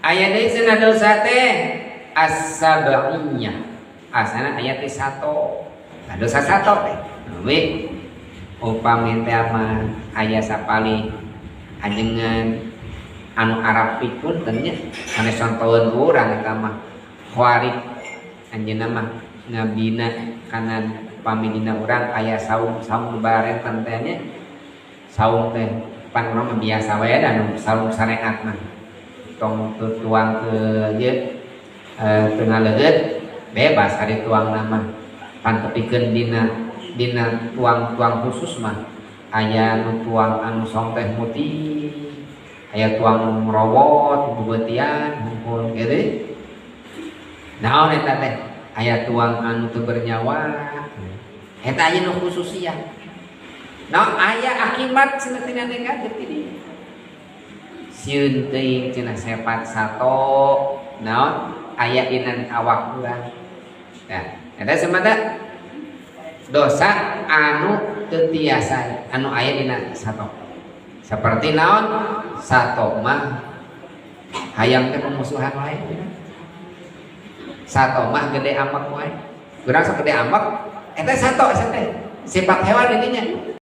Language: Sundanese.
Aya deui cenah dosa teh as-sab'iyah. Asana aya teh sato. Nah, dosa sato teh. We upami teh mah aya sapali ajengan anu Arab pikun teh nya sanes contoheun urang eta mah khawarij anjeunna mah ngabina kana pamilina urang aya saum saum barenten teh nya. Saum teh pan urang mah biasa wae da nu saum syariat mah tong tuang ke ieu teu ngaleget bebas ari tuang nama pan tepikeun dina dina tuang-tuang khusus mah aya nu tuang anu saum teh mutih aya tuang rawot bubeutian hungkul kitu naon eta teh aya tuang anu teu bernyawa eta aya nu khususiah. Nah, aya akibat cenah tina negatif ini. Sieun teuing cenah sepat sato naon aya dina awak urang. Nah, eta semata dosa anu teu tiasa anu aya dina sato. Seperti naon sato mah hayang teh pemusuhan wae. Sato mah gede amak wae. Urang sok gede amak eta sato teh sifat hewan ininya.